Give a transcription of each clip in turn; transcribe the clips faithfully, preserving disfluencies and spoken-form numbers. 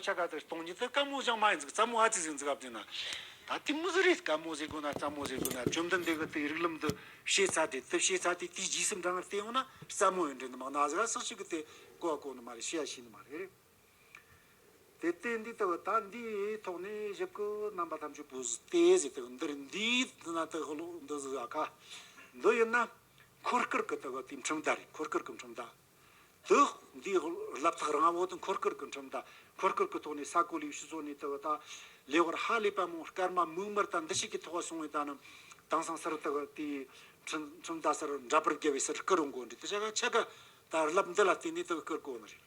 ཆ་ག་དེ་གཏོང་རྒྱུ་དེ་དཀའ་མོ་ཅང་མ་ཡིན་ཟིག་རྩ་མོ་ཨ་ཙི་ཟིག་ཟིག་ཨབ་དེ་ན། ད་དེ་མོ་ཟིག་རེད། དཀའ་མོ་ཟིག་དགོས་ན་རྩ་མོ་ཟིག་དགོས་ན། བཅོམ་ལྡན་འདས་གི་དེ་རིགས་ལམ་དུ་བཤད་ཚ་དེ་དེ་བཤད་ཚ་དེ་དེའི་རྗེས་སུ་འབྲང་བར་བལྟས་ཡོང་ན་རྩ་མོ་ཡོད་འདྲེ་ནི་མང་ན་ཟིག་ཨ་སོགས་ཤིག་གི་དེ་གོ་བ་གོ་ནི་མ་རེད། ཤེས་ཡ་ཤེས་ནི་མ་རེད། དེ་ལྟས་འདི་ལྟ་བུ་ད་འདིའི་ཐོག་ནས་ཞིབ་ཀི་རྣམ་པ་ཐམས་ཅད་པོ་ཟིག་དེ་ཟིག་ལྟ་བུ་འདིར་འདིའི་ན་ལྟ་བུ་ལོ་འདི་ཟིག་ཨ་ཁ་འདི་ཡིན་ན་འཁོར་སྐར་གི་ལྟ་བུ་དེ་ཁྲིམས་ཟླ་རེད། འཁོར་སྐར་གི་ཁྲིམས་ཟླ། དུ་འདིའི་ལབ་ཐག་རིང་བོ་དུ་འཁོར་སྐར་གི་ཁྲིམས་ཟླ། འཁོར་སྐར་གི་ཐོག་ནས་ས་གོ་ལའི་ཕྱི་སོ་ནས་ལྟ་བུ་ད་ལེ་བར་ཧ་ལས་པ་མོ་སྐར་མ་མིག་དམར་ད་འདི་ཞིག་གི་ཐོག་སོང་བའི་ད་ནི་དེང་སང་སར་ལྟ་བུ་དེའི་ཁྲིམས་ཁྲིམས་ཟླ་སར་འདྲ་པར་རྒྱབ་པའི་སར་སྐར་རུང་གོ་འདི་དེ་ཆ་ག་ཆ་ག་ད་ལབ་འདི་ལ་བརྟེན་ནས་ལྟ་བུ་སྐར་གོ་ནི་རེད།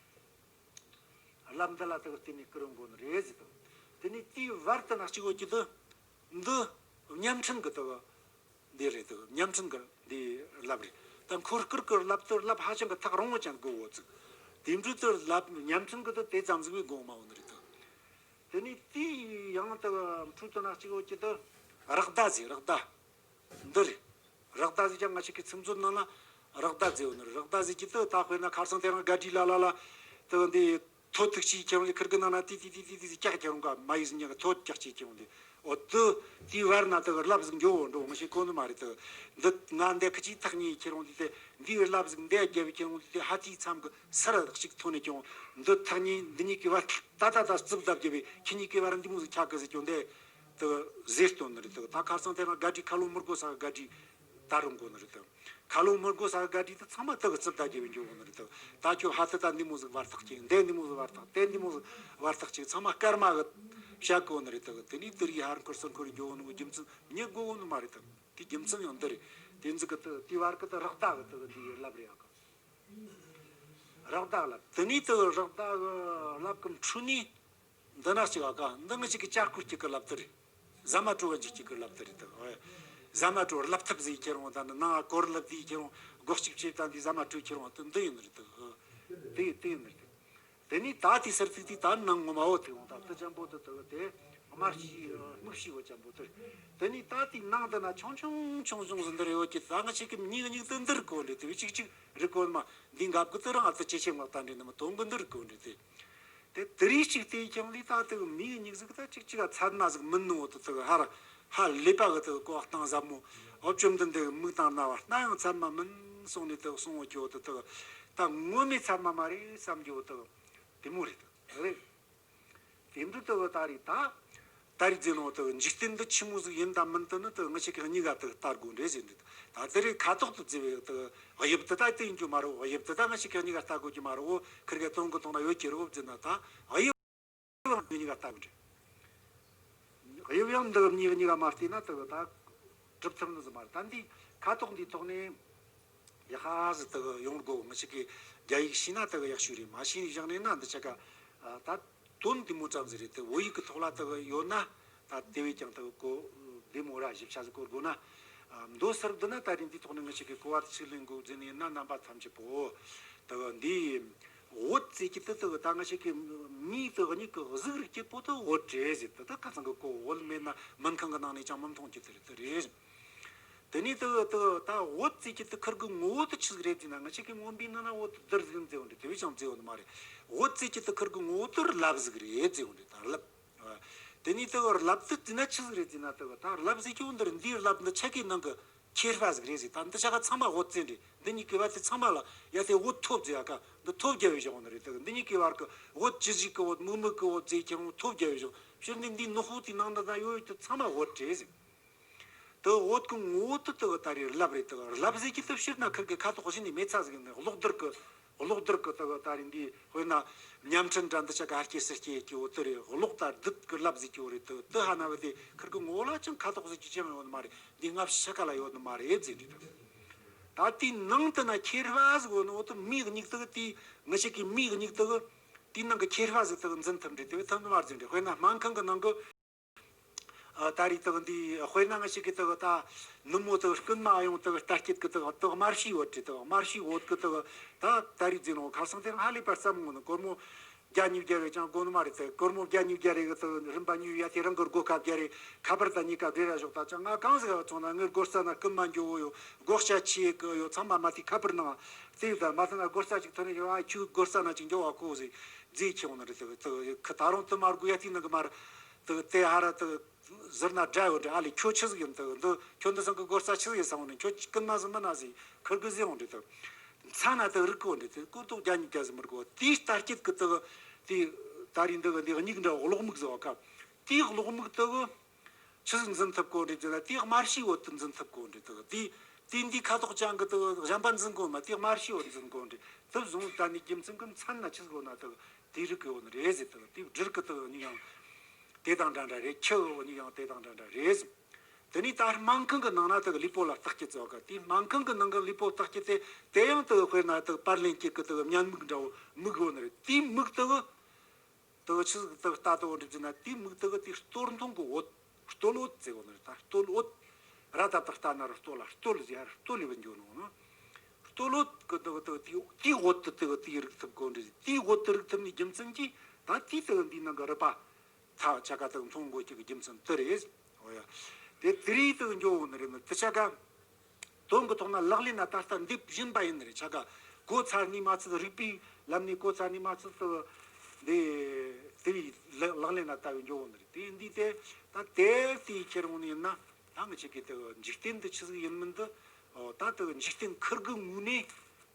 ལམ་འདི་ལ་དེ་ག་བརྟེན་ནས་སྐུ་རུ་འགོ་ནི་རེད་ཟེར་དང་། དེ་ནས་དེའི་བར་དུ་ན་གཅིག་འོ་གི་དུ་འདི་བརྙན་འཕྲིན་གི་དུ་འདི་རེད། དུ་བརྙན་འཕྲིན་གི་འདི་ལབ་རེད། ད་འཁོར་སྐར་གི་ལབ་དུ་ལབ་ཧ་ཅང་གི་ཐག་རིང་བོ་ཅན་གི་འོ་ཙི། དེ་འཕྲོ་དུ་ལབ་བརྙན་འཕྲིན་གི་དུ་དེ་ཙམ་ཟིག་བའི་དགོངས་མ་འོ་ནི་རེད་དུ། དེ་ནས་དེའི་ཡང་དུ་འཕྲོ་དུ་ན་གཅིག་འོ་གི་དུ་རག་ཟླ་ཟེར་རག་ཟླ། འདི་རེད། རག་ཟླ་ཟེར་ཀྱང་ང་ཆོ་གི་ཚིག་མཛོད་ནང་ལ་རག་ཟླ་ཟེར་བ་ནི་རེད། རག་ཟླ་ཟེར་གྱི་དུ་ད་དཔེར་ན་ཁ་སང་དེ་རིང་ག་དྲི་ལ་ལ་ལ་དུ་འདི་ཐོ་ཐུག་ཅིག་ཁྱེར་འོང་ཁིར་གི་ནང་ན་ཏི་ཏི་ཏི་ཏི་ཏི་ཀྱག་ཁྱེར་འོང་ག་མ་ཡིས་ཉག་ཐོ་ཀྱག་ཅིག་ཁྱེར་འོང་དེ་འོ་དུ་དེའི་བར་ན་དུ་རླབས་ཟིག་འགྱོ་འོ་འགྲོ་ང་ཤེས་གོ་ནི་མ་རེད། དུ་འདི་ང་འདི་ཁི་ཅིག་ཐག་ཉེ་ཁྱེར་འོང་དེ་དེ་འདིའི་རླབས་ཟིག་འདི་རྒྱབ་ཁྱེར་འོང་དེ་དེ་ཧ་ཏི་མཚམས་གི་སར་གཅིག་ཐོན་ནས་ཀྱང་འདི་ཐག་ཉེ་འདི་གཉིས་ཀྱི་བར་ད་ད་ད་རྩིབ་བརྡབ་རྒྱབ་པའི་ཁྱི་གཉིས་ཀྱི་བར་འདི་མོ་ཟིག་ཆགས་གི་ཟིག་ཀྱང་དེ། དུ་ཟེར་སྟོན་ནི་རེད། དུ་ད་ཁ་སང་དེ་རིང་ག་དྲི་ཁ་ལོ་མི་དགོས་ས་ག་དྲི་ད་རུང་དགོས་ནི་རེད། དུ་ཁ་ལོ་མི་དགོས་ས་ག་དྲི་དུ་ཚང་མ་དུ་གི་རྩིབ་ད་རྒྱབ་པའི་འགྱོ་གོ་ནི་རེད། དུ་ད་ཁྱོད་ཧ་དུ་ད་འདི་མོ་ཟིག་བར་ཐག་ཅིག་འདི་འདི་མོ་ཟིག་བར་ཐག་དེ་འདི་མོ་ཟིག་བར་ཐག་ཅིག་ཚང་མ་སྐར་མ་གི་བཤད་གོ་ནི་རེད། དུ་དེ་ནས་དུ་རི་ཧར་འཁོར་སར་འཁོར་འགྱོ་གོ་ནི་གི་རྒྱུ་མཚན་ཉེ་གོ་གོ་ནི་མ་རེད། དུ་དེ་རྒྱུ་མཚན་ཡང་འདི་རེད། དེ་ཚིག་གི་དུ་དེ་བར་གི་དུ་རག་ཟླ་གི་དུ་གི་འདི་ལབ་རེད་ཨ་གི། རག་ཟླ་ལབ་དེ་ནས་དུ་རག་ཟླ་གི་ལབ་གི་འཕྲོ་ནས། འདི་ན་གཅིག་ཨ་ཀ་འདི་ང་གཅིག་གི་ལྕགས་སྐུལ་གཅིག་གི་ལབ་དེ་རེད། ཟ་མ་བྲོ་བ་འཇིག་གཅིག་གི་ལབ་དེ་རེད་དོ། ཟ་མ་བྲོ་ལབ་ཐབས་ཟིག་ཁྱེར་འོང་ད་ནི་ནང་སྐོར་ལབ་དེ་ཁྱེར་འོང་སྒོ་གཅིག་ཕྱེ་ད་འདི་ཟ་མ་བྲོ་ཁྱེར་འོང་དུ་འདི་ཡིན་ནི་རེད་དོ། འདི་ཡིན་དེ་ཡིན་ནི་རེད། དེ་ནས་ད་དེ་སར་ཚིག་དེ་ད་ནང་ངོ་མ་འོ་དེ་འོང་ད་དུ་ཅན་པོ་དུ་དུ་དེ་དམར་ཤི་དམིགས་ཤི་བོ་ཅན་པོ་དུ་རེད། དེ་ནས་ད་དེ་ནང་དུ་ན་ཆུང་ཆུང་ཆུང་ཆུང་ཟིན་འདི་རེད་འོ་ཀྱི་ད་ང་གཅིག་གི་མྱིག་གཉིས་དུ་འདིར་གོ་འདྲེ་དེ་བས་གཅིག་གཅིག་རེད་གོ་མ་འདི་འགབ་གི་དུ་རང་ཨ་དུ་ཅེ་ཆེ་ངག་ད་འདྲེ་ནི་མ་དོན་གི་འདིར་གོ་འདྲེ་དེ། དེ་དེ་རིགས་གཅིག་དེ་ཀྱང་ལི་ད་དེ་གི་མིའི་མྱིག་ཟིག་ད་གཅིག་གཅིག་ག་ཚད་མ་ཟིག་མིན་ནོ་དེ་དེ་གི་ཧར་ཧ་ལས་པ་གི་དེ་གི་གོ་བ་སྟངས་ཟབ་མོ་ཨོ་བཅོམ་ལྡན་འདས་གི་མིག་དང་རྣ་བ་སྣ་ཡང་ཚད་མ་མིན་སོང་ནས་དེ་གི་སོང་བ་ཀྱོ་དེ་དེ་གི་ད་ངོ་མའི་ཚད་མ་མ་རེད་བསམ་རྒྱུ་དེ་གི་དེ་མོ་རེད་དེ་རེད། དེ་འདྲ་དེ་གི་ད་རེད་ད། ད་རེས་ཟེར་ནོ་དེ་འཇིག་རྟེན་འདི་ཆི་མོ་ཟིག་ཡིན་དང་མིན་དེ་ནི་དེ་ང་ཞིག་གི་གཉིས་ཀ་དེ་ལྟ་དགོས་རེད་ཟེར་འདུག་ད་དེ་རེས་ཁ་དོག་ཏུ་བརྩི་བའི་དེ་དབྱིབས་དེ་ད་དེ་ཡིན་རྒྱུ་མ་རེད། དབྱིབས་དེ་ད་ང་ཞིག་གི་གཉིས་ཀ་ལྟ་དགོས་རྒྱུ་མ་རེད། ཁིར་གེ་སྟོན་གི་ཐོག་ན་ཡོད་ཀྱི་རེད་ཟེར་ན་ད་དབྱིབས་གཉིས་ཀ་ལྟ་དགོས་རེད། དབྱིབས་ཡང་འདི་གཉིས་གཉིས་ཀ་མ་བལྟས་ན་དེ་ད་གྲུབ་ཐུབ་ནི་ཟིག་མ་རེད། ད་འདི་ཁ་དོག་འདིའི་ཐོག་ནས། ཡ་ཧ་ཟི་དག་ཡོང་སྒོ་ང་ཞིག་གི་རྒྱ་ཡིག་ཤེས་ན་དག་ཡག་ཤོས་རེད། མ་ཤེས་ནས་བཞག་ནས་ན་འདི་ཆ་ག་ད་དོན་འདི་མོ་ཙམ་ཟིག་རེད། དེ་བོད་ཡིག་གི་ཐོག་ལ་དག་ཡོད་ན་ད་དེ་བས་ཀྱང་དག་གོ་བདེ་མོ་ར་ཞིབ་ཆ་ཟིག་གོ་དགོས་ན། མདོ་སར་བསྡུ་ན་ད་རིང་འདིའི་ཐོག་ནས་ང་ཞིག་གི་གོ་བ་ཚིག་ལེན་དགོས་ཟེར་ནས་ན་རྣམ་པ་ཐམས་ཅད་པོ་དག་འདི་འོད་ཟེར་གྱི་དེ་དག་ད་ང་ཞིག་གི་མིག་དག་གཉིས་ཀྱི་གཟུགས་རིགས་ཀྱི་པོ་དག་འོད་རེད་ཟེར། དེ་དག་ཁ་ཚང་གི་གོ་འོད་མེད་ན་མུན་ཁང་གི་ནང་ནས་ཀྱང་མི་མཐོང་རྒྱུ་དེ་རེད། དེ་རེད། དེ་ནས་དེ་དེ་ད་འོད་ཟེར་གྱི་དེ་ཁིར་གི་ངོ་བོ་དེ་ཆི་ཟིག་རེད་ཟེར་ན། ང་ཅག་གི་མངོན་པའི་ནང་ན་འོད་དེ་དེར་ཟིག་ཟེར་བ་འདྲ། དེ་བས་ཀྱང་ཟེར་བ་ནི་མ་རེད། འོད་ཟེར་གྱི་དེ་ཁིར་གི་ངོ་བོ་དེ་རླབས་ཟིག་རེད་ཟེར་བ་འདྲ། ད་རླབས། དེ་ནས་དེ་རླབས་དེ་ཟེར་ན་ཆི་ཟིག་རེད་ཟེར་ན། དེ་ད་རླབས་ཟེར་གྱི་འོད་འདིར་འདིའི་རླབས་འདི་ཆ་གི་ནང་གི་ཁྱད་པར་ཟིག་རེད་ཟེར། ད་འདི་ཆ་ག་ཚང་མ་འོད་ཟེར་རེད། འདི་གཉིས་ཀྱི་བར་དེ་ཚང་མ་ལ་ཡ་དེ་འོད་ཐོབ་ཟེར་ཡ་ག་འདི་ཐོབ་རྒྱ་བའི་བཞག་ནི་རེད། དེ་འདི་གཉིས་ཀྱི་བར་གི་འོད་ཅི་ཟིག་གི་འོད་མུག་མུག་གི་འོད་ཟེར་གྱི་འོད་ཐོབ་རྒྱ་བའི་བཞག་ཕྱིར་ནི་འདི་ནག་པོ་དེ་ནང་ན་ད་ཡོད་ཡོད་དེ་ཚང་མ་འོད་རེད་ཟེར། དེ་འོད་ཀྱི་ངོ་བོ་དེ་དེ་ད་རེས་རླབས་རེད། དེ་རླབས་ཟེར་གྱི་དེ་ཕྱིར་ན་ཁིར་གི་ཁ་དོག་གཞི་ནས་མེད་ཚ་ཟིག་ནས་གློག་རྡུལ་གྱི་གློག་རྡུལ་གྱི་དེ་ད་རེས་འདི་དཔེར་ན་བརྙན་འཕྲིན་འདྲ་འདི་ཆ་ག་སྐྱེ་སེ་སྐྱེ་གྱི་འོད་དེ་རེད། གློག་དང་རྡུལ་གྱི་རླབས་ཟེར་གྱི་འོད་རེད། དེ་དེ་ཧ་ན་བ་དེ་ཁིར་གི་ངོ་བོ་ལ་ཅང་ཁ་དོག་ཟེར་གྱི་ཅང་ཡོད་ནི་མ་རེད། འདི་སྔ་ཕྱི་ཀ་ལ་ཡོད་ནི་མ་རེད་ཟེར་འདི་དེ། ད་དེའི་ནང་དུ་ན་ཁྱད་པར་ཟིག་ཡོད་ནི་འོ་དེ་མིག་གཉིས་དེ་དེའི་ང་ཞིག་གི་མིག་གཉིས་དེ་དེའི་ནང་གི་ཁྱད་པར་ཟིག་དེ་འཛིན་ཐུབ་འདྲ། དེ་བས་ཐུབ་ནི་མ་རེད་ཟེར་འདྲ། དཔེར་ན་སྨན་ཁང་གི་ནང་གི་ཨ་ད་རེས་དག་འདི་དཔེར་ན་ང་ཞིག་གི་དག་ད་ནུབ་མོ་དག་རྐུན་མ་ཡོང་དག་ལྟ་སྐྱེད་ཀྱི་དག་དག་དམར་ཤིའི་འོད་རེད། དག་དམར་ཤིའི་འོད་ཀྱི་དག་ད་ད་རེས་ཟིན་འོ་ཁ་སང་དེ་ཧ་ལས་པ་བསམ་ངོ་ནི་སྒོར་མོ་བརྒྱ་ཉིས་བརྒྱ་རེ་ཅང་དགོས་ནི་མ་རེད་དེ། སྒོར་མོ་བརྒྱ་ཉིས་བརྒྱ་རེ་གི་དག་རིན་པ་ཉོས་ཡ་དེ་རང་གི་སྒོ་ཁ་བརྒྱ་རེ་ཁ་པར་དང་གཉིས་ཀ་སྦྲེལ་ར་ཞོག་ད་ཅང་ང་གང་ཟིག་ཡ་བ་ཚོང་ན་ངའི་སྒོ་རྩ་ན་རྐུན་མ་འགྱོ་བོ་ཡོད། སྒོ་ལྕགས་ཆེ་གི་ཡོད། ཚང་མ་མ་དེ་ཁ་པར་ནང་བཙལ་ད་མ་ཐ་ན་སྒོ་རྩ་ཅིག་ཐོན་ནས་ཡོད། ཨ་ཁྱོད་སྒོ་རྩ་ན་ཅིག་འགྱོ་བ་ཁོ་ཟིག་རྫས་ཁྱེར་འོང་ནི་རེད། དེ་དེ་ཁི་ད་རུང་དེ་མ་དགོས་ཡ་དེའི་ནང་གི་མར་དེ་དེ་ཧ་ར་དེ་ཟུར་ན་དགྲ་ཡོད་འདྲ། ཨ་ལས་ཁྱོད་ཆི་ཟིག་ཡིན། དེ་འདི་ཁྱོད་འདི་ཚང་གི་སྒོ་རྩ་ཆི་ཟིག་ཡིན་བསམ་འོང་ནི། ཁྱོད་ཀུན་མ་ཟིག་མིན་ན་ཟིག་ཁིར་གི་ཟིག་འོང་འདྲ། དེ་མཚན་ན་དེ་རིག་གི་འོང་འདྲ། དེ་ཀོ་ཏོག་རྒྱ་གཉིས་ཀ་ཟིག་མི་རིག་གོ། དེའི་ལྟ་སྐྱེད་གི་དེ་དེ་ད་རིང་འདི་གི་འདི་གཉིས་འདྲ་གློག་མིག་ཟིག་བ་ཀ། དེའི་གློག་མིག་དེ་གི་ཆི་ཟིག་འཛིན་ཐུབ་གོ་འདྲ་ཟེར་ན། དེའི་དམར་ཤའི་འོད་དེ་འཛིན་ཐུབ་གོ་འདྲ། དེ་དེ་དེའི་འདི་ཁ་དོག་ཅན་གི་དེ་གཞན་པ་འཛིན་གོ་མ། དེའི་དམར་ཤའི་འོད་འཛིན་གོ་འདྲ། དེ་བཟུང་ད་ནི་རྒྱུ་མཚན་གི་མཚན་ན་ཆི་ཟིག་གོ་ན་དེ་དེའི་རིག་གི་འོང་ནི་རེད་ཟེར། དེ་དེའི་སྦྲུལ་གི་དེ་གཉིས་ཡང་དེ་དང་འདྲ་འདྲ་རེད། ཁྱི་གི་གཉིས་ཡང་དེ་དང་འདྲ་འདྲ་རེད་ཟེར། དེ་ནས་ད་སྨན་ཁང་གི་ནང་ན་དེ་གི་ལུས་པོ་ལ་བརྟག་དཔྱད་བྱེད་ག། དེ་སྨན་ཁང་གི་ནང་གི་ལུས་པོ་བརྟག་དཔྱད་དེ་དེ་ཡང་དེ་གི་དཔེར་ན་དེ་གི་པར་ལེན་སྐྱེད་གི་དེ་གི་སྨན་མིག་འདྲ་བོ་མིག་ཡོད་ནི་རེད། དེའི་མིག་དེ་གི་དེ་གི་ཆི་ཟིག་དེ་གི་ལྟ་དེ་བོ་འདྲ་ཟེར་ན། དེའི་མིག་དེ་གི་དེ་གི་སྟོད་ཐུང་གི་འོད། སྟོད་འོད་ཟེར་གོ་ནི་རེད། ད་སྟོད་འོད་ར་ད་ལྟ་ལྟ་ན་ར་སྟོད་ལ་སྟོད་ཟེར་ཡ་ར་སྟོད་ལས་བུད་འགྱོ་ནོ་ནོ། སྟོད་འོད་གི་དེ་གི་དེ་གི་དེའི་དེའི་འོད་དེ་དེ་གི་དེའི་རིག་ཐུབ་གོ་འདྲ་ཟེར། དེའི་འོད་དེ་རིག་ཐུབ་ནི་རྒྱུ་མཚན་གྱིས་ད་དེའི་དེ་གི་འདིའི་ནང་གི་རུས་པ། ཐ་ཆ་ག་དེ་མཐོང་དགོས་ཀྱི་རྒྱུ་མཚན་དེ་རེད། འོ་ཡ། དེ་དེ་རིགས་དེ་འགྱོ་འོང་ནི་རེད། ནི་དེ་ཆ་ག་དོན་གི་ཐོག་ན་ལག་ལེན་ན་ད་ལྟ་འདི་བཞིན་པ་ཡིན་ནི་རེད། ཆ་ག་གོ་ཚར་ནི་མ་ཚད། རིག་པའི་ལམ་ནས་གོ་ཚར་ནི་མ་ཚད། དེ་འདི་དེ་རིགས་ལག་ལག་ལེན་ན་ལྟ་བའི་འགྱོ་འོང་ནི་རེད། དེ་འདི་དེ་ད་དེ་དེ་ཁྱེར་འོང་ནི་ཡིན་ན། ད་ང་ཆ་གི་དེ་འཇིག་རྟེན་འདི་ཆི་ཟིག་ཡིན་མིན་འདི། འོ་ད་དེ་འཇིག་རྟེན་ཁིར་གི་ངོས་ནས་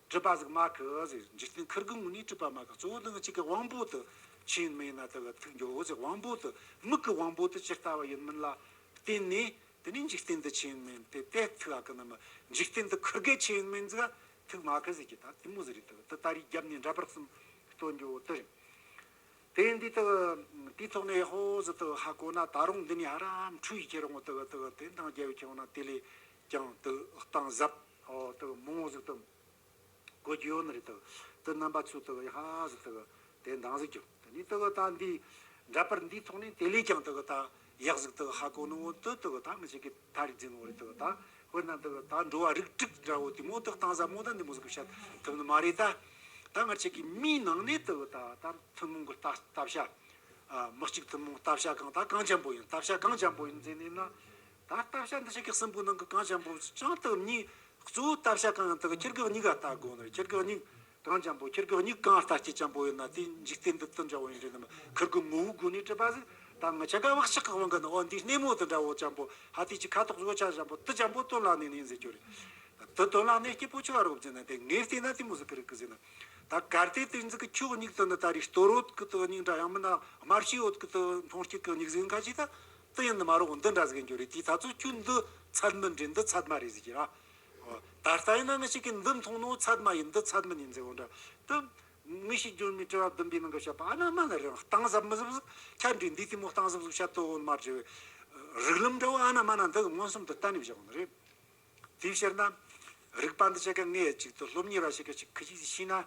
གྲུབ་པ་ཟིག་མ་གི་ཟེར། འཇིག་རྟེན་ཁིར་གི་ངོས་ནས་གྲུབ་པ་མ་གི། གཙོ་བོ་དེ་ང་ཅིག་གི་དབང་པོ་དེ་ཆི་ཡིན་མིན་ཡིན་ན་དེ་གི་ཐུག་འགྱོ་ཟེར། དབང་པོ་དེ་མིག་གི་དབང་པོ་དེ་ཇི་ལྟ་བ་ཡིན་མིན་ལ་བརྟེན་ནས་དེ་ནས་འཇིག་རྟེན་དེ་ཆི་ཡིན་མིན་དེ་དེ་ཐུག་ཨ་གི་ནི་མ། འཇིག་རྟེན་དེ་ཁིར་གེ་ཆི་ཡིན་མིན་ཟིག་ཐུག་མ་གི་ཟེར་གི། ད་དེ་མོ་ཟིག་རེད། དེ་དེ་ད་རིགས་རྒྱབ་ནས་འདྲ་པར་གསུམ་སྟོན་འགྱོ་དེ་རེད། དེ་འདི་དེ་དེའི་ཐོག་ནས་ཧོ་ཟིག་དེ་ཧ་གོ་ན། ད་རུང་འདི་ནས་ཧ་ར་འཕྲུལ་ཁྱེར་འོང་དེ་དེ་དེ་འདང་རྒྱབ་ཁྱེར་འོང་ན་དེ་ལས་ཀྱང་དེ་གཏིང་ཟབ་འོ་དེ་མང་བོ་ཟིག་དེ་གོ་རྒྱུ་ཡོད་ནི་རེད། དེ་དེ་རྣམ་པ་ཚོས་དེ་ཡ་ཧ་ཟིག་དེ་དེ་འདང་ཟིག་རྒྱོབ། དེ་ནས་དེ་ད་འདི་འདྲ་པར་འདིའི་ཐོག་ནས་དེ་ལས་ཀྱང་དེ་ད་ཡག་ཟིག་དེ་ཧ་གོ་ནོ་དེ་དེ་ད་ང་ཅག་གི་ད་རིག་འཛིན་ནོ་རེད། དེ་ད་དཔེར་ན་དེ་ད་འགྲོ་བ་རིགས་དྲུག་འདྲ་བོ་དེ་མོ་དེ་གཏིང་ཟབ་མོ་ད་འདི་མོ་ཟིག་གི་བཤད་ཐུབ་ནི་མ་རེད་ད། ད་ང་ཅག་གི་མིའི་ནང་ནས་དེ་ད་ད་ཐུན་མོང་གི་ལྟ་ལྟ་བྱ། ཨ། མི་གཅིག་ཐུན་མོང་ལྟ་བྱ་གང་ད་གང་འཇམ་པོ་ཡིན། ལྟ་བྱ་གང་འཇམ་པོ་ཡིན་ཟེར་ནས་ན། ད་ལྟ་བྱ་འདི་ཞིག་གི་གསུམ་པོའི་ནང་གི་གང་འཇམ་པོ་ཅང་དུ་གཉིས། གཙོ་བོ་ལྟ་བྱ་གང་ཡང་དག་ཁྱེར་གི་གཉིས་ཀ་ལྟ་དགོས་ནི། ཁྱེར་གི་གཉིས་གང་འཇམ་པོ། ཁྱེར་གི་གཉིས་གང་ལྟ་སྐྱེ་འཇམ་པོ་ཡོད་ན་དེ་འཇིག་རྟེན་འདི་དུ་འདྲ་བོ་ཡིན་རེད་ནམ། ཁིར་གི་ངོ་བོའི་སྒོ་ནས་གྲུབ་པ་ཟིག་ད་ང་ཆ་ག་བག་ཆགས་ཀྱི་དབང་གིས་ནི། འོ་འདི་སྣེ་མོ་དུ་འདྲ་བོ་འཇམ་པོ། ཧ་དེ་ཅི་ཁ་དོག་བཟོ་ཆ་འཇམ་པོ་དུ་འཇམ་པོ་དོན་ལ་གནས་ནི་ཡིན་ཟེར་རྒྱུ་རེད། དུ་དོན་ལ་གནས་སྐྱེ་པོ་ཆུ་བ་རོགས་བྱས་ན་དེ་ངས་བལྟས་ན་དེ་མོ་ཟིག་གི་རིགས་གི་ཟེར་ན། ད་གལ་ཏེ་དེ་ཟིག་གི་ཁྱོད་གཉིས་དུ་ནི་ད་རེས་སྟོད་འོད་གི་དུ་གཉིས་འདྲ། ཡང་མིན་ན་དམར་ཤའི་འོད་གི་དུ་མཐོང་སྐྱེད་གི་གཉིས་ཟིག་ཁ་ཅིག་ད་དུ་ཡིན་ནི་མ་རོགས་འདི་འདྲ་ཟིག་ཡིན་རྒྱུ་རེད། དེ་ད་ཚོ་ཁྱོད་འདི་ཚད་མིན་རེད། འདི་ཚད་མ་རེད་ཟེར་གྱི་ར། ད་ལྟ་ཡིན་ན་ངི་ཞིག་གིས་འདི་མཐོང་ནོ་ཚད་མ་ཡིན། འདི་ཚད་མིན་ཡིན་ཟེར་བོ་འདྲ། དུ་ངི་ཞིག་འགྱུར་མེད་དྲི་བ་བདུན་པའི་ནང་གི་བཤད་པ་ཨ་ན་མ་ན་རེད། གཏིང་ཟབ་མི་ཟབ་ཟིག་ཁྱད་འདྲི་འདི་དེ་མོ་གཏིང་ཟབ་ཟིག་བཤད་དོ་འོན་མ་རེད། རིགས་ལམ་འདྲ་བོ་ཨ་ན་མ་ན་འདི་གི་མངོན་སུམ་དུ་གཏན་ནས་བཞག་ནི་རེད། དེའི་ཕྱིར་ན། རིག་པ་འདི་ཆ་ག་ངས་ཅིག་ཏུ་སློབ་གཉེར་བ་ཞིག་གིས་ཅིག་ཁི་ཅིག་ཤེས་ན།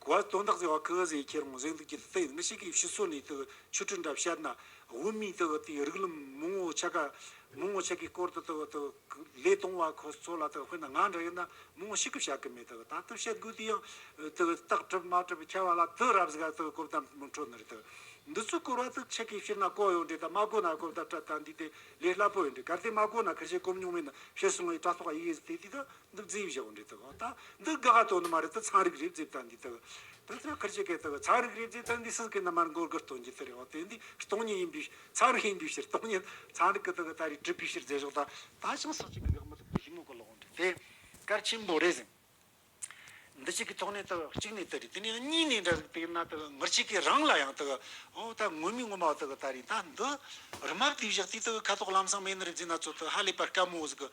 གོ་བ་དོན་དག་ཟེར་བ་ཁི་ཟེར་ཁྱེར་འོང་ཟེར་འདུག་ཀྱི་དེ་ཡིན། ངི་ཞིག་གིས་ཕྱི་སོ་ནས་དུ་ཆོས་ཁྲིད་འདྲ་བཤད་ན། བོད་མིའི་དུ་དེའི་རིགས་ལམ་མང་བོ་ཆ་ག་མང་བོ་ཆ་གི་སྐོར་དུ་དུ་དུ་ལས་གཏོང་བ་ཁོ་ཚོ་ལ་དུ། དཔེར་ན་ང་འདྲ་ཡིན་ན་མང་བོ་ཞིག་གིས་བཤད་གི་མེད། དུ་ད་དུ་བཤད་དགོས་དུས་ཡང་དུ་རྟགས་གྲུབ་མ་གྲུབ་ཁྱད་པར་ལ་དུ་རབ་ཟིག་ག་དུ་གོ་བརྡ་མི་འཕྲོད་ནི་རེད། དུ་འདི་ཚོའི་སྐོར་བ་དུ་ཆ་གིས་ཕྱིར་ན་གོ་ཡོང་དུས་ད་མ་གོ་ན་གོ་བརྡ་སྤྲད་ད་འདི་དེ་ལས་སླ་པོ་ཡིན་དུས། གལ་ཏེ་མ་གོ་ན་ཁེར་ཞིག་གོ་མྱོང་མེད་ན་ཕྱིར་སོང་བའི་དྲ་ཐོག་ཡི་གེ་ཟིག་དེ་དུས་ད། འདི་བརྫིས་བཞག་འདི་དག་ད་འདི་དགག་ག་དོན་ནི་མ་རེད། ད་ཚན་རིག་རེད་བརྫིས་ད་འདི་དག་ད་ཚ་ཁར་ཅིག་གི་དག་ཚན་རིག་རེད་བརྫིས་ད་འདི་སུ་གི་ན་མར་མགོ་སྒུར་སྟོན་གྱི་དེ་རེད་བ། དེ་འདི་སྟོང་ཉིད་ཡིན་པའི་ཚན་རིག་ཡིན་པའི་ཕྱིར། སྟོང་ཉིད་ཚན་རིག་གི་དག་ད་རེད་གྲུབ་པའི་ཕྱིར་བརྫིས་བཞག་ད་ད་ཅང་སོག་ཅིག་གི་དགག་མི་ཐུབ་པའི་ཞིབ་མོ་གི་ལོག་འདི་དེ་གལ་ཆེན་པོ་རེད་ཟེར། འདི་ཅིག་གི་ཐོག་ནས་དག་གཅིག་ནས་དེ་རེད། དེ་ནས་གཉིས་ནས་འདྲ་ཟིག་དེ་ན་དག་ངར་ཅིག་གི་རང་ལ་ཡང་དག་འོ་ད་ངོ་མའི་ངོ་མ་དག་ད་རེད། ད་འདི་རི་མ་བརྫིས་བཞག་དེ་དག་ཁ་དོག་ལམ་སང་མེད་ནི་རེད་བརྫིས་ན་ཚོ་དག་ཧ་ལས་པ་དཀའ་མོ་ཟིག་གི་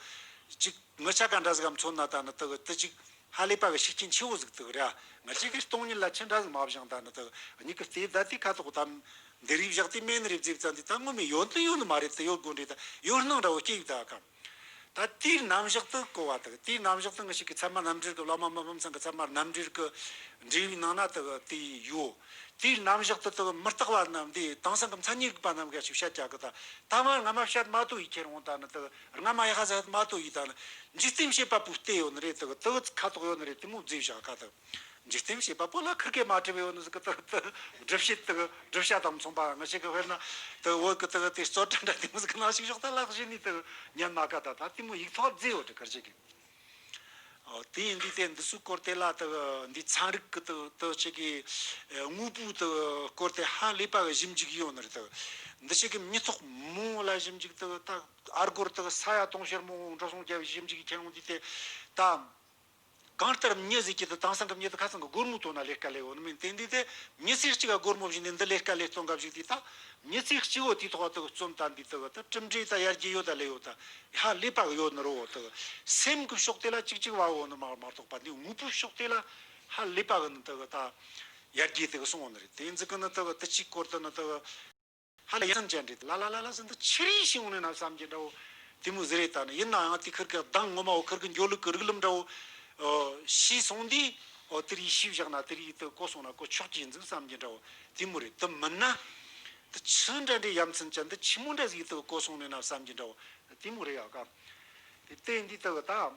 ཅིག་ངི་ཆ་ག་འདྲ་ཟིག་གམ་མཚོན་ན་ད་ནི་དག་དེ་ཅིག་ཧ་ལས་པ་གི་ཤུགས་རྐྱེན་ཆེ་བོ་ཟིག་དག་རེད། ང་ཅག་གི་སྟོང་ཉིད་ལ་ཆི་འདྲ་ཟིག་མ་བཞེངས་ད་ནི་དག་མྱིག་གིས་བལྟས་ད་དེ་ཁ་དོག་དམ་འདི་རིགས་བཞག་དེ་མེད་ནི་རེད་བརྫིས་ཙང་དེ་ད་ངོ་མ་ཡོད་ནི་ཡོད་ནི་མ་རེད། དེ་ཡོད་དགོས་འདྲ་ད་ཡོད་སྣང་འདྲ་བོ་སྐྱེ་ཡི་ད་གམ། ད་དེའི་རྣམ་གཞག་དེ་གོ་བ་དག་དེའི་རྣམ་གཞག་དེ་ངི་ཞིག་གི་ཚད་མ་རྣམ་འགྲེལ་གི་བླ་མ་མི་ཕམ་ཚང་གི་ཚད་མ་རྣམ་འགྲེལ་གི་འགྲེལ་བའི་ནང་ན་དག་དེ་ཡོད། དེའི་རྣམ་གཞག་དེ་དག་མི་རྟག་པ་རྣམས་དེ་དེང་སང་གི་མཚན་ཉིད་རིག་པ་རྣམས་ཀྱིས་ཞིག་བཤད་རྒྱག་གི་ད། ད་མ་སྔ་མ་བཤད་མ་ཐུབ་ཡི་ཁྱེར་འོང་ད་ནི་དག་སྔ་མ་ཡ་ཧ་ཟ་མ་ཐུབ་ཡི་ད་ནི་འཇིག་རྟེན་བྱེད་པ་པོའི་སྟེ་ཡོད་ནི་རེད། དག་དག་ཁ་དོག་ཡོད་ནི་རེད། དེ་མོ་བརྫིས་བཞག་ག་དག་འཇིག་རྟེན་བྱེད་པ་པོ་ལ་ཁིར་གེ་མ་གྲུབ་ཡོད་ནི་ཟིག་གི་དག་དག་སྒྲུབ་བྱེད་དག་བསྒྲུབ་བྱ་དང་མཚུངས་པ། ང་ཅག་གི་དཔེར་ན་དག་བོད་གི་དག་དེ་རྩོད་གྲྭ་འདྲ་དེ་མོ་ཟིག་གི་ནང་ཞིག་ཞོག་ད་ལག་བཞིན་ནི་དག་ཉན་མ་ག་ད་ད་དེ་མོ་ཡིག་ཐོག་བརྫིས་ཡོད་རེད་ཁིར་ཅིག་གི། ཨོ། དེ་ཡིན་དུས་དེ་འདི་ཚོའི་སྐོར་དེ་ལ་དེ་འདི་ཚན་རིག་གི་དེ་དེ་ཆེ་གི་དངོས་པོའི་དེ་སྐོར་དེ་ཧ་ལས་པ་གི་ཞིབ་འཇུག་ཡོད་ནི་རེད། དེ་འདི་ཆེ་གི་མྱི་ཐོག་མང་བོ་ལ་ཞིབ་འཇུག་དེ་ད་ཨ་སྒོར་དེ་ས་ཡ་དུང་ཕྱུར་མང་བོ་འགྲོ་སོང་རྒྱབ་ཞིབ་འཇུག་ཁྱེར་འོང་དུས་དེ་ད། གང་ལྟར་མྱི་ཟིག་གི་དེ་དེང་སང་གི་མྱི་དེ་ཁ་སང་གི་སྒོར་མོ་ཐོག་ན་ལས་ཀ་ལས་ཡོད་ནི་མིན། དེ་འདི་དེ་མྱི་ཚེ་གཅིག་ག་སྒོར་མོ་བཞིན་ནས་འདི་ལས་ཀ་ལས་སྟོང་ག་བཞུགས་དུས་ད། མྱི་ཚེ་གཅིག་བོ་དེའི་ཐོག་ཏུ་རྩོམ་ད་འདི་དུ་ད་གྲུབ་འབྲས་ད་ཡར་རྒྱས་ཡོད་ད་ལས་ཡོད་ད། ཧ་ལས་པ་གི་ཡོད་ནི་རོ་དུ། སེམས་གི་ཕྱོགས་དེ་ལ་གཅིག་གཅིག་བ་འོ་ནི་མ་མ་གཏོགས་པ་འདི་དངོས་པོའི་ཕྱོགས་དེ་ལ་ཧ་ལས་པ་གི་ནི་དུ་ད་ཡར་རྒྱས་དེ་གི་སོང་བ་ནི་རེད། དེ་འཛི་གི་ནི་དུ་དུ་ཅིག་སྐོར་དུ་ནི་དུ་ཧ་ལས་ཡ་མཚན་ཅན་རེད། ལ་ལ་ལ་ལ་ཟིན་དུ་ཆི་རིགས་ཤིག་འོང་ནས་ན་བསམ་གྱི་འདྲ་བོ་དེ་མོ་ཟི་རེད། ད་ནི་ཡིན་ན་ཡང་དེ་ཁིར་གི་གདངས་ངོ་མ་བོ་ཁིར་གི་འགྱོ་ལུགས་གི་རིགས་ལམ་འདྲ་བོ་ཤེས་སོང་དུས། ཨོ་དེ་རིགས་ཤེས་བཞག་ན་དེ་རིགས་དུ་གོ་སོང་ན་གོ་ཆོག་གི་འཛུགས་བསམ་གྱི་འདྲ་བོ་དེ་མོ་རེད། དུ་མིན་ན་དུ་ཆི་འདྲ་འདྲའི་ཡ་མཚན་ཅན་དུ་ཆི་མོ་འདྲ་ཟིག་དུ་གོ་སོང་ནས་ན་བསམ་གྱི་འདྲ་བོ་དེ་མོ་རེད་ཡ་ག། དེ་དེ་འདི་དུ་ད།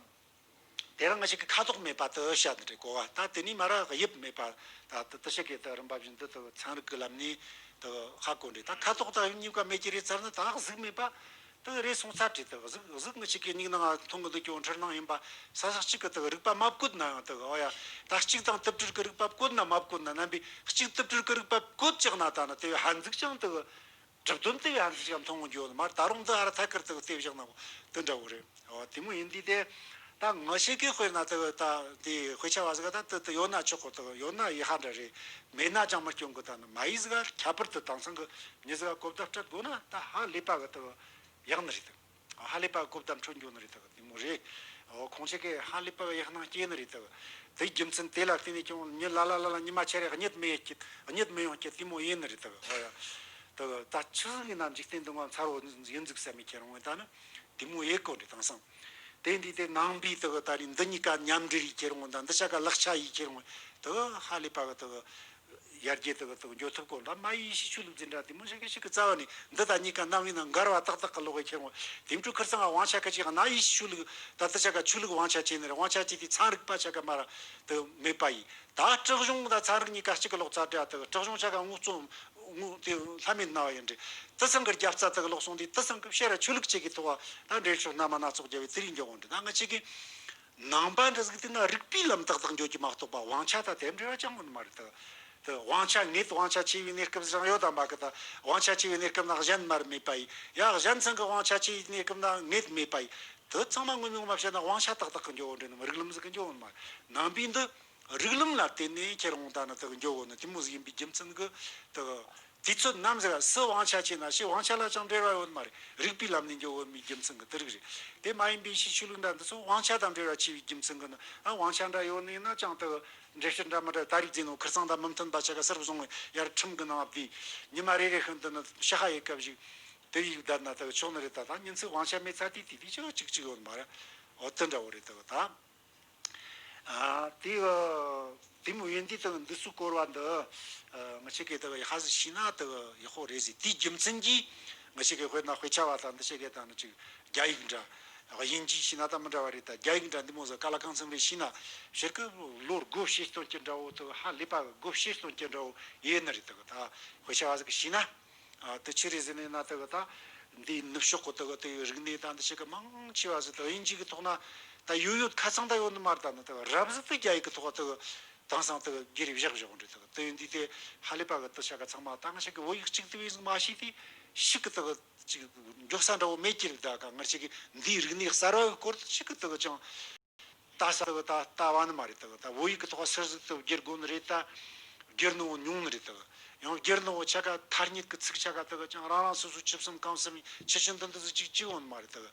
དེ་རིང་ང་ཞིག་གི་ཁ་དོག་མེད་པ་དུ་བཤད་ནི་རེད་གོ་བ། ད་དེ་ནས་མ་ར་དབྱིབས་མེད་པ་ད་དུ་དུ་ཞིག་གི་དུ་རིམ་པ་བཞིན་དུ་དུ་ཚན་རིག་གི་ལམ་ནས་དུ་ཧ་གོ་འདྲེ། ད་ཁ་དོག་དང་དབྱིབས་གཉིས་ཀ་མེད་ཀྱི་རེད་ཚར་ན་ད་གཟུགས་མེད་པ་དུ་རེད་སོང་ཚར་རེད། དུ་གཟུགས་གཟུགས་ང་ཞིག་གི་མྱིག་ནང་མཐོང་གི་འདུག་ཀྱང་འཁྲུལ་སྣང་ཡིན་པ་ས་ས་གཅིག་གི་དུ་རིག་པ་མ་བཀོད་ན་ཡང་དུ་ཨོ་ཡ། ད་གཅིག་དང་དུ་སྤྲུལ་གི་རིག་པ་བཀོད་ན་མ་བཀོད་ན་རྣམ་པའི་གཅིག་དུ་སྤྲུལ་གི་རིག་པ་བཀོད་ཅག་ན་ད་ན་དེ་བས་ཧ་འཛུགས་ཀྱང་དུ། གྲུབ་དོན་དེ་ཡང་ཅིག་མཐོང་གི་ཡོད་མ་རེད། ད་རུང་འདི་ཧ་ར་ཐད་ཀར་དུ་དེ་བཞག་ན་དེ་འདྲ་བོ་རེད། འོ་དེ་མོ་ཡིན་དུས་དེ་ད་ང་ཞིག་གི་དཔེར་ན་དེ་ད་དེ་དཔེ་ཆ་བ་ཟིག་ད་དེ་དེ་ཡོད་ན་ཆོག་གོ། དེ་ཡོད་ན་ཡི་ཧ་འདྲ་རེད། མེད་ན་ཅང་མི་སྐྱོན་གི། ད་ནི་མ་ཡི་ཟིག་ཁྱད་པར་དུ་དེང་སང་གི་མྱི་ཟིག་གོ་བརྡ་སྤྲད་དགོས་ན་ད་ཧ་ལས་པ་གི་དེ་ཡག་ནི་རེད། དེ་ཧ་ལས་པ་གི་གོ་བརྡ་འཕྲོད་འགྱོ་ནི་རེད། དེ་དེ་མོ་རེད། འོ་ཁོང་ཆེ་གི་ཧ་ལས་པ་གི་ཡག་སྣང་སྐྱེ་ནི་རེད། དེ་དེའི་རྒྱུ་མཚན་དེ་ལ་བརྟེན་ནས་ཀྱང་མྱི་ལ་ལ་ལ་ལ་ཉི་མ་ཆ་རེ་གཉིད་མི་ཡེད་ཀྱི། གཉིད་མི་ཡོང་ཀྱི་དེ་མོ་ཡིན་ནི་རེད། དེ་ཨོ་ཡ། དེ་ད་ཆི་ཟིག་ཡིན་ན་འཇིག་རྟེན་འདི་ངོ་མཚར་བོ་ཡིན་འཛུགས་ས་མི་ཁྱེར་འོང་། ད་ནི་དེ་མོ་ཡེ་གོ་འདྲི་དེང་སང་། དེ་འདི་དེ་ནང་པའི་དེ་ད་རིང་འདི་གཉིས་ཀ་མཉམ་འབྲེལ་ཡིས་ཁྱེར་འོང་དང་འདི་ཆ་ག་ལག་ཆ་ཡིས་ཁྱེར་འོང་། དེ་ཧ་ལས་པ་གི་དེ་ཡར་རྒྱས་དེ་དེ་འགྱོ་ཐུབ་གོ་འདྲ། མ་ཡིས་ཤི་ཆོས་ལུགས་འཛིན་གྲྭ་དེ་མོ་ཞིག་གི་ཞིག་གི་རྩ་བ་ནས་འདི་ད་གཉིས་ཀ་ནམ་ཡིན་ན་འགལ་བ་ཏག་ཏག་གི་ལོག་གི་ཁྱེར་འོང་། དེ་འཕྲོ་ཁིར་ཚང་ང་དབང་ཆ་ག་ཅིག་ན་ཡིས་ཤི་ཆོས་ལུགས་ད་འདི་ཆ་ག་ཆོས་ལུགས་དབང་ཆ་བྱས་ནི་རེད། དབང་ཆ་བྱས་དེ་ཚན་རིག་པ་ཆ་ག་མ་ར་དེ་མེད་པ་ཡིས། ད་སྲིད་གཞུང་དང་ཚན་རིག་གཉིས་ཀ་གཅིག་གི་ལོག་ཚར་འདྲ་དེ་སྲིད་གཞུང་ཆ་ག་ངོ་བཙོང་ངོ་དེ་ལྷ་མེད་སྣང་བ་ཡིན་འདྲ། དེ་ཚང་གི་རྒྱབ་རྩ་དེ་གི་ལོག་སོང་དུས་དེ་ཚང་གི་ཕྱིར་ཆོས་ལུགས་གཅིག་གི་ཐོག་ད་འགྲེལ་བཤད་སྣ་མ་སྣ་ཚོགས་རྒྱབ་པའི་དེ་རིང་འགྱོ་འོང་འདྲ། ད་ང་གཅིག་གི་ནང་པ་འདྲ་ཟིག་དེ་ན་རིག་པའི་ལམ་ཏག་ཏག་འགྱོ་གི་མ་གཏོགས་པ་དབང་ཆ་ད་དེ་འབྲེལ་བ་ཅང་ཡོད་མ་རེད། དེ་དབང་ཆ་ངེད་དབང་ཆ་ཆེ་བའི་གནས་སྐབས་རང་ཡོད་དམ་པ་གི། ད་དབང་ཆ་ཆེ་བའི་གནས་སྐབས་ན་གཞན་མར་མེད་པ་ཡིན་ཡ། གཞན་ཚང་གི་དབང་ཆ་ཆེ་བའི་གནས་སྐབས་ན་ངེད་མེད་པ་ཡིན། དེ་ཚང་མ་དངོས་མྱོང་མ་བཤད་ན་དབང་ཆ་ཏག་ཏག་གི་འགྱོ་འོང་འདྲ། ནི་རིགས་ལམ་ཟིག་གི་འགྱོ་འོང་མ་རེད། ནང་པའི་འདི། རིགས་ལམ་ལ་བརྟེན་ནས་ཁྱེར་འོང་ད་ནི་དག་འགྱོ་གོ་ནི་དེ་མོ་ཟིག་ཡིན་པའི་རྒྱུ་མཚན་གྱིས་དག་དུས་ཚོད་ནམ་ཟིག་སུ་དབང་ཆ་ཆེ་ན་ཞེས་དབང་ཆ་ལ་ཅང་འབྲེལ་བ་ཡོད་མ་རེད། རིགས་པའི་ལམ་ནས་འགྱོ་གོ་མིའི་རྒྱུ་མཚན་གྱིས་དེ་རིགས་རེད། དེ་མ་ཡིན་པའི་ཕྱི་ཆོས་ལུགས་འདྲ་འདི་ཚོ་དབང་ཆ་དང་འབྲེལ་བ་ཆེ་བའི་རྒྱུ་མཚན་གྱིས་ནི་ཨ་དབང་ཆ་འདྲ་ཡོད་ནི་ཡིན་ན་ཅང་དག་འགྲེལ་བཤད་འདྲ་མི་འདྲ་ད་རིགས་འཛིན་ནོ་ཁིར་ཚང་དང་མི་མཐུན་པ་ཆ་ག་སར་བཟུང་ཡར་ཁྲིམས་ཀྱི་ནང་བསྡུས། ཉི་མ་རེ་རེ་བཞིན་དུ་ནི་ཤ་ཁ་ཡི་སྐབས་ཤིག་དེ་ཡིག་བསྡད་ན་དག་ཆོག་ནི་རེད། ད་ད་ཉིན་ཚེ་དབང་ཆ་མེད་ཚར་དུས་དེ་དུས་ཅི་གཅིག་གཅིག་ཡོད་མ་རེད། འོ་དེ་འདྲ་བོ་རེད་དག་ད། ཨ་དེ་དེ་མོ་ཡིན་དུས་དང་འདི་ཚོའི་སྐོར་བ་འདི་ང་ཆེ་གེ་དག་ཡག་ཧ་ཟིག་ཤེས་ན་དག་ཡག་པོ་རེད་ཟེར། དེའི་རྒྱུ་མཚན་གྱིས་ང་ཆེ་གེ་དཔེར་ན་དཔེ་ཆ་བ་དང་འདི་ཆེ་གེ་དང་ནི་ཅིག་རྒྱ་ཡིག་འདྲ་དབྱིན་ཇི་ཤེས་ན་ད་མི་འདྲ་བ་རེད། ད་རྒྱ་ཡིག་འདྲ་འདི་མོ་ཟིག་ག་ལ་གང་འཚམ་རེ་ཤེས་ན་ཕྱིར་གི་ལོ་དགུ་བཤད་སྟོན་གྱི་འདྲ་བོ་དག་ཧ་ལས་པ་དགུ་བཤད་སྟོན་གྱི་འདྲ་བོ་ཡེ་ནི་རེད། དག་ད་དཔེ་ཆ་བ་ཟིག་ཤེས་ན། ཨ་དེ་ཆི་རེད་ཟེར་ནས་ན་དེ་གི་ད་འདིའི་ནུབ་ཕྱོགས་གི་དེ་གི་དེ་གི་རིག་གནས་དང་འདི་ཆེ་གི་མང་ཆེ་བ་ཟིག་དེ་གི་དབྱིན་ཇི་གི་ཐོག་ན་ད་ཡོད་ཡོད་ཁ་ཚང་ད་ཡོད་ནི་མ་རེད། ད་ནི་དེ་གི་རབ་ཟིག་དེ་རྒྱ་ཡིག་གི་ཐོག་དེ་གི་དེང་སང་དེ་གི་སྒེར་བཞག་བཞག་འདྲ། དེ་གི་དེ་ཡིན་དུས་དེ་ཧ་ལས་པ་གི་དེ་ཆ་ག་ཚང་མ་ད་ང་ཆ་གི་བོད་ཡིག་གཅིག་དེ་བས་ཟིག་མ་ཤེས་དུས་ཤིག་གི་དེ་གི་ཅིག་མགྱོགས་ས་འདྲ་བོ་མེད་ཀྱི་རེད། ད་ག་ང་ཆ་གི་འདིའི་རིག་གནས་གསར་བ་གི་སྐོར་དེ་ཤིག་གི་དེ་གི་ཅང་ལྟ་ས་ལྟ་ལྟ་བ་ནི་མ་རེད། དག་ད་བོད་ཡིག་གི་ཐོག་ཟུར་ཟིག་ཏུ་བསྒྱུར་དགོས་ནི་རེད། ད་བསྒྱུར་ནི་བོ་ཉུང་ནི་རེད། དག་ཡང་བསྒྱུར་ནི་བོ་ཆ་ག་ཐ་སྙད་ཀྱི་ཚིག་ཆ་ག་དག་ཀྱང་རང་རང་སོ་སོའི་ཆུབ་སེམས་གང་སེམས་ཆི་ཆི་འདི་འདི་ཟིག་ཅིག་ཅིག་འོང་ནི་མ་རེད། དག་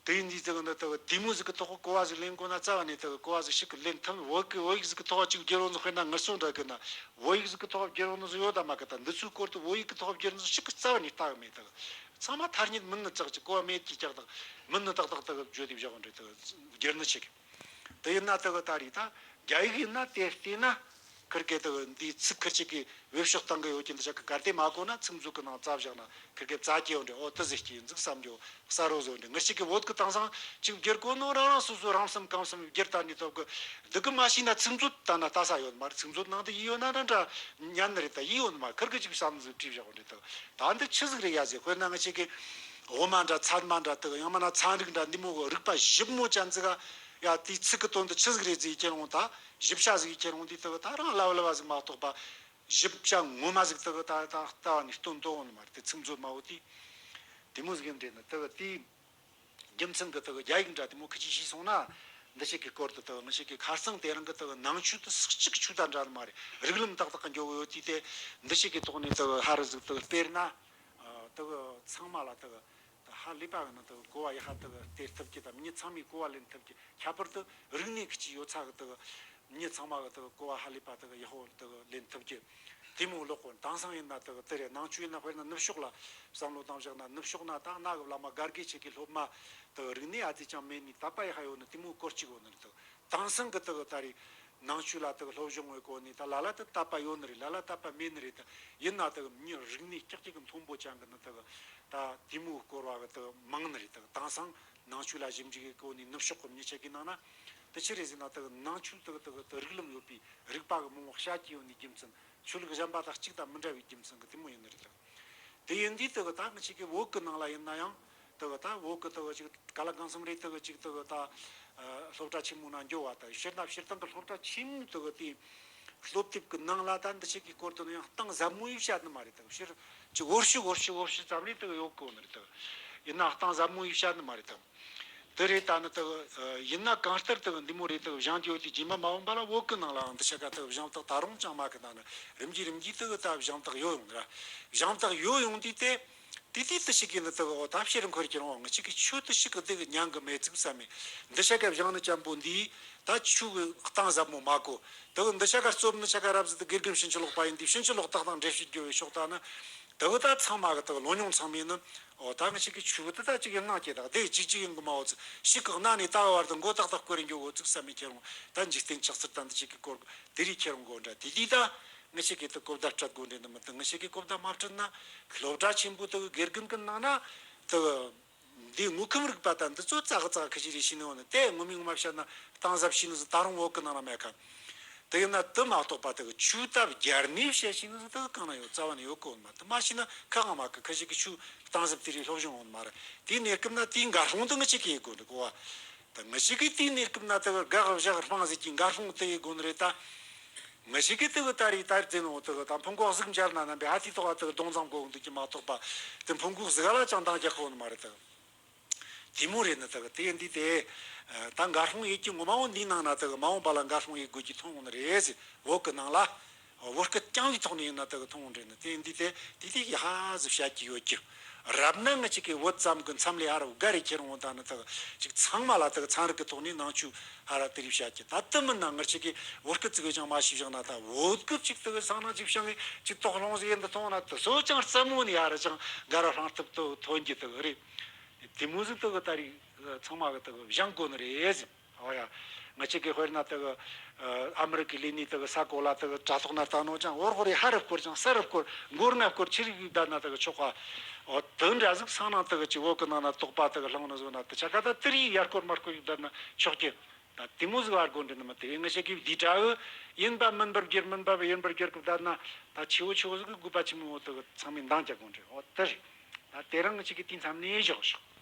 དེ་ཡིན་དུས་དག་ནི་དག་དེ་མོ་ཟིག་གི་ཐོག་གོ་བ་ཟིག་ལེན་དགོས་ན་རྩ་བ་ནས་དག་གོ་བ་ཟིག་ཞིག་གི་ལེན་ཐུབ། བོད་ཀྱི་བོད་ཡིག་ཟིག་གི་ཐོག་ཅིག་བསྒྱུར་བོ་ཟིག་དཔེར་ན་ངར་སོང་འདྲ་གི་ན་བོད་ཡིག་ཟིག་གི་ཐོག་བསྒྱུར་བོ་ནི་ཟིག་ཡོད་ད་མ་གི། ད་འདི་ཚོའི་སྐོར་དུ་བོད་ཡིག་གི་ཐོག་བསྒྱུར་ནི་ཟིག་ཞིག་གི་རྩ་བ་ནས་ལྟ་གི་མེད། དག་ཚང་མ་ཐ་སྙད་མིན་ནི་ཙག་ཅིག་གོ་བ་མེད་ཀྱི་ཀྱག་དག་མིན་ནི་ཏག་ཏག་དག་བརྗོད་དེ་བཞག་འདྲ། དག་བསྒྱུར་ནི་ཆེ་གི། དེ་ཡིན་ན་དེ་གི་ད་རེས་ད་རྒྱ་ཡིག་ཡིན་ན་དེ་བལྟས་ན་ཁིར་གེ་དེ་གི་འདིའི་ཚིག་ཁིར་ཅིག་གི་བེད་སྤྱོད་གཏང་གི་ཡོད་ཀྱི་འདི་ཆ་གི་གལ་ཏེ་མ་གོ་ན་ཚིག་མཛོད་གི་ནང་བཙལ་བཞག་ན་ཁིར་གེ་བཙལ་གྱི་ཡོད་འདྲ། ཨོ་དེ་ཟིག་གི་འཛུགས་བསམ་རྒྱུ་གསར་རོ་བཟོ་འདྲ། ངི་ཞིག་གི་བོད་གི་དེང་སང་ཅིག་བསྒྱུར་གོ་ནོ་རང་རང་སོ་སོ་རང་སེམས་གང་སེམས་བསྒྱུར་ད་ནི་ཐོབ་གི། འདི་གི་མ་ཤེས་ན་ཚིག་མཛོད་ལྟ་ན་ལྟ་ས་ཡོད་མ་རེད། ཚིག་མཛོད་ནང་དུ་ཡིག་ཡོད་ན་འདྲ་འདྲ་ཉན་ནི་རེད། ད་ཡིག་ཡོད་ནི་མ་ཁིར་གི་ཅིག་བསམ་ཟིག་བྲིས་བཞག་འདྲ། ད་ད་འདི་ཆི་ཟིག་རེད་ཡ་ཟེར། དཔེར་ན་ངི་ཞིག་གི་དབུ་མ་འདྲ་ཚད་མ་འདྲ་དེ་གི་ཡང་མིན་ན་ཚན་རིག་འདྲ་འདི་མོ་གི་རིག་པ་ཞིབ་མོ་ཅན་ཟིག་ག་ཡ་དེའི་ཚིག་གི་དོན་དུ་ཆི་ཟིག་རེད་ཟེར་ཁྱེར་འོང་ད། ཞིབ་ཆ་ཟིག་ཁྱེར་འོང་དུས་དུ་ད་རང་ལབ་ལབ་ཟིག་མ་གཏོགས་པ། ཞིབ་ཆ་ངོ་མ་ཟིག་དུ་ད་ད་ལྟ་བ་ནས་སྟོན་འདོད་འོང་ནི་མ་རེད། དེ་ཚིག་མཛོད་མ་བོ་དེ། དེ་མོ་ཟིག་ཡིན་དེ་ནི་དུ་དེའི་རྒྱུ་མཚན་གི་དུ་རྒྱ་ཡིག་འདྲ་དེ་མོ་ཁི་ཅི་ཤེས་སོང་ན། འདི་ཞིག་གི་སྐོར་དུ་དུ་ང་ཞིག་གི་ཁ་སང་དེ་རིང་གི་དུ་ནང་ཆོས་དུ་སུག་ཅིག་ཆོས་དང་འདྲ་ནི་མ་རེད། རིགས་ལམ་ཏག་ཏག་གི་འགྱོ་གི་ཡོད་དུས་དེ། འདི་ཞིག་གི་ཐོག་ནས་དུ་ཧ་རི་ཟིག་དུ་དཔེར་ན། དུ་ཚང་མ་ལ་དུ། ད་ཧ་ལས་པ་གི་ནང་དུ་གོ་བ་ཡག་པ་དུ་སྟེར་ཐུབ་ཀྱི་དང་། མི་ཚང་མས་གོ་བ་ལེན་ཐུབ་ཀྱི། ཁྱད་པར་དུ་རིག་གནས་ཀྱི་ཡོད་ཚད་གི་དུ་མི་ཚང་མ་གི་དུ་གོ་བ་ཧ་ལས་པ་དུ་ཡག་པོ་དུ་ལེན་ཐུབ་ཀྱི། དེ་མོ་ལོག་གོ། དེང་སང་ཡིན་ན་དུ་དེ་རེད། ནང་ཆོས་ཡིན་ན། དཔེར་ན་ནུབ་ཕྱོགས་ལ་བསམ་བློ་བཏང་བཞག་ན། ནུབ་ཕྱོགས་ན་ད་གནའ་གི་བླ་མ་གར་དགེ་ཆོས་ཀྱི་སློབ་མ་དུ་རིག་གནས་ཨ་ཙི་ཅང་མེད་ནི་དད་པ་ཡག་པ་ཡོད་ནི་དེ་མོ་སྐོར་གཅིག་ཡོད་ནི་རེད་དུ། དེང་སང་གི་དུ་ད་རེས་ནང་ཆོས་ལ་དུ་སློབ་སྦྱོང་བྱེད་གོ་ནི་ད་ལ་ལ་དུ་དད་པ་ཡོད་ནི་རེད། ལ་ལ་དད་པ་མེད་ནི་རེད། དུ་ཡིན་ན་དུ་མི་རིག་གནས་ཀྱག་ཀྱག་གི་མཐོན་པོ་ཅན་གི་ནི་དུ་ད་དེ་མོ་སྐོར་བ་གི་དུ་མང་ནི་རེད། དུ་དེང་སང་ནང་ཆོས་ལ་ཞིབ་འཇུག་གི་གོ་ནི་ནུབ་ཕྱོགས་གི་མི་ཆ་གི་ནང་ན་དུ་ཆི་རེད་ཟེར་ན། དུ་ནང་ཆོས་དུ་དུ་དུ་རིགས་ལམ་ཡོད་པའི་རིག་པ་གི་མང་བོ་བཤད་ཀྱི་ཡོད་ནི་རྒྱུ་མཚན། ཆོས་ལུགས་གཞན་པ་དང་གཅིག་དང་མི་འདྲ་བའི་རྒྱུ་མཚན་གི་དེ་མོ་ཡིན་ནི་རེད། དུ་དེ་ཡིན་དུས་དུ་ད་ང་ཅིག་གི་བོད་གི་ནང་ལ་ཡིན་ན་ཡང་དུ་ད་བོད་གི་དུ་ཅིག་ག་ལ་གང་འཚམ་རེ་དུ་ཅིག་དུ་ད་སློབ་གྲྭ་ཆེན་མོ་ནང་འགྱོ་བ་དང་། སྤྱིར་ན་སྤྱིར་བཏང་གི་སློབ་གྲྭ་ཆེན་མོའི་དུ་དེ་སློབ་དེབ་གི་ནང་ལ་ད་འདི་ཅིག་གི་སྐོར་དུ་ནི་ཡང་གཏིང་ཟབ་མོ་ཡིས་བཤད་ནི་མ་རེད། དུ་སྤྱིར་ཅིག་འོར་ཞུ་འོར་ཞུ་འོར་ཞུ་ཙམ་རེ་དུ་ཡོད་གོ་ནི་རེད། དུ་ཡིན་ན་གཏིང་ཟབ་མོ་ཡིས་བཤད་ནི་མ་རེད། དུ་དེ་རེད། ད་ནི་དུ་ཡིན་ན་གང་ལྟར་དུ་འདི་མོ་རེ་དུ་སྦྱང་རྒྱུ་ཡོད་དུས། རྗེས་མ་མ་འོངས་པ་ལ་བོད་གི་ནང་ལའང་འདི་ཆ་ག་དུ་སྦྱང་སྟེགས་ད་རུང་ཅང་མ་གི་ནང་ནས་རིམ་གྱིས་རིམ་གྱིས་དུ་ད་སྦྱང་སྟེགས་ཡོད་ཡོང་ར། སྦྱང་སྟེགས་ཡོད་ཡོང་དུས་དེ་དེ་དུས་དུ་ཞིག་གིས་ནི་དུ་འོ་ད་ཕྱིར་འཁོར་གྱི་རང་ང་ཅིག་གི་ཆོས་དུ་ཞིག་གི་དེ་གི་ཉན་གི་མེད་ཚུགས་བསམ་མེད། འདི་ཆ་ག་སྦྱང་ནི་ཅན་པོ་འདིས་ད་ཆོས་གི་གཏིང་ཟབ་མོ་མ་གོ། དུ་འདི་ཆ་ག་རྩོམ་ནི་ཆ་ག་རབ་ཟིག་དུ་དགེ་རྒན་ཕྱིན་ཅི་ལོག་པ་ཡིན་དུས། ཕྱིན་ཅི་ལོག་ཏག་ཏག་འགྲེལ་བཤད་རྒྱུ་བའི་ཕྱོགས་ད་ནི་དུ་ད་ཚང་མ་གི་དུ་ལོ་ཉུང་ཚང་མས་ནི། འོ་ད་ང་ཅིག་གི་ཆོས་དེ་ད་ཅིག་ཡིན་ན་སྐྱེ་དག་དེ་ཅིག་ཅིག་ཡིན་གི་མ་འོ་ཚེ་ཞིག་གི་གནའ་ནས་ད་བར་དུ་མགོ་ཏག་ཏག་སྐོར་རེ་འགྱོ་འོ་ཚུགས་བསམ་མེད་ཁྱེར་འོང་། ད་འཇིག་རྟེན་ཆགས་ཚུལ་དང་འདི་ཅིག་གི་སྐོར་དེ་རིགས་ཁྱེར་འོང་གོ་འདྲ། དེ་དུས་ད་ང་ཅིག་གི་དུ་གོ་བརྡ་སྤྲད་དགོ་འདྲེ་ནི་མི་དུ། ང་ཅིག་གི་གོ་བརྡ་མ་སྤྲད་ན་སློབ་གྲྭ་ཆེན་པོ་དུ་དགེ་རྒན་གི་ནང་ན་དུ་འདི་དངོས་ཁམས་རིག་པ་དང་འདི་ཚོ་ཙག་ཙག་ཁི་ཅི་རེ་ཤེས་ནི་འོ་ནི། དེ་ངོ་མ་ངོ་མ་བཤད་ན་གཏིང་ཟབ་ཤེས་ནི་ཟིག་ད་རུང་བོད་གི་ནང་ན་མེད་ཁ། དེ་ཡིན་ན་དུ་མ་གཏོགས་པ་དེ་གི་ཆོས་ད་བརྒྱ་ནས་བཤད་ཤེས་ནི་ཟིག་དེ་གི་གང་ན་ཡོད། རྩ་བ་ནས་ཡོད་གི་འོ་ནི་མ། དུ་མ་ཤེས་ན་ཁ་གང་མ་གི། ཁ་ཞིག་གི་ཆོས་གཏིང་ཟབ་དེ་རིགས་སློབ་སྦྱོང་འོ་ནི་མ་རེད། དེའི་གནས་སྐབས་ན་དེའི་འགའ་སོང་དུ་ང་ཅིག་གི་ཡེ་དགོ་འདི་གོ་བ། ད་ང་ཅིག་གི་དེའི་གནས་སྐབས་ན་དུ་གི་དགག་བཞག་སྤང་ཟིག་གི་འགའ་སོང་དུ་ཡེ་དགོ་ནི་རེད་ད། ང་ཅིག་གི་དུ་གི་ད་རེས་ད་རེས་དེ་ནོ་དུ་གི་ད་ཕུང་ཁོག་གཟུགས་འབྱར་ན་རྣམ་པའི་ཧ་ཏི་ཐོག་ག་དུ་གི་གདོང་ཙམ་གོ་འདུག་གི་མ་གཏོགས་པ། དུ་ཕུང་ཁོག་གཟུགས་ལ་ཅང་འདང་རྒྱག་གོ་ནི་མ་རེད་དུ། དེ་མོ་རེད་ནི་དག་དེ་འདི་དེ། ད་འགའ་སོང་ཡེ་གི་ངོ་མ་འོ་འདིའི་ནང་ན་དག་མ་འོངས་པ་ལ་འགའ་སོང་ཡེ་དགོས་ཀྱི་ཐོན་འོང་ནི་རེད་ཟེར། བོད་གི་ནང་ལ་བོད་སྐད་རྐྱང་བའི་ཐོག་ནས་ཡིན་ན་དག་ཐོན་འོང་རེད་ནི། དེ་འདི་དེ་དེ་དེ་ཡི་ཧ་ཟི་བཤད་ཀྱི་ཡོད་ཀྱི། རབ་ན་ང་ཅིག་གི་བོད་ཙམ་གི་མཚམས་ལས་ཧ་ར་བ་ག་རེ་ཁྱེར་འོང་ད་ནི་དག་ཅིག་ཚང་མ་ལ་དག་ཚན་རིག་གི་ཐོག་ནས་ནང་ཆོས་ཧ་ར་དེ་རིགས་བཤད་ཀྱི། ད་དུ་མིན་ན་ང་ཅིག་གི་བོད་སྐད་ཙི་གི་ཅང་མ་ཤེས་བཞག་ན། ད་བོད་སྐད་ཅིག་དག་སང་ན་ཅིག་བྱང་གི་ཅིག་དོགས་སློང་ཟིག་ཡིན་དུ་ཐོན་ན་དུ་སོ་ཅང་རྩ་མོ་ནས་ཧ་ར་ཅང་ག་ར་ཧྲང་ཐུབ་དུ་ཐོན་གྱི་དག་རེད། དེ་མོ་ཟིག་དག་ད་རེས་ཚང་མ་གི་དག་སྦྱང་དགོས་ནི་རེད་ཟེར། ཨོ་ཡ། ང་ཅིག་གི་དཔེར་ན་དག་ཨ་མི་རི་ཀའི་ལས་ནི་དག་ས་གོ་ལ་དག་དྲ་ཐོག་ན་ལྟ་ནོ་ཅང་འོར་ཧོ་རེ་ཧ་རུ་སྐོར་ཅང་ས་རུ་སྐོར་མགོར་ང་སྐོར་ཆི་རིགས་བསྡད་ན་དག་ཆོག་ག། ཨོ་དོན་འདྲ་ཟིག་སང་ན་དག་ཅི་བོད་གི་ནང་ན་དོགས་པ་དག་ལྷང་ནི་བཟོ་ན་དུ་ཆ་ག་ད་དེ་རིགས་ཡར་སྐོར་མར་སྐོར་ཞིག་བསྡད་ན་ཆོག་གི། ད་དེ་མོ་ཟིག་བར་དགོས་འདྲི་ནི་མ་དེ་ང་ཅིག་གི་འདི་འདྲ་ཨུ་ཡིན་པ་མིན་པར་བསྒྱུར། མིན་པ་ཡིན་པར་བསྒྱུར་གི་བསྡད་ན་ད་ཆེ་བོ་ཆེ་བོ་ཟིག་གི་དགོས་པ་ཆེ་མོ་དག་ཚང་མས་འདང་རྒྱག་དགོས་འདྲི། ཨོ་དེ་རེད། ད་དེ་རིང་ང་ཅིག་གི་དུས་མཚམས་ནས་བཞག་ཤོག།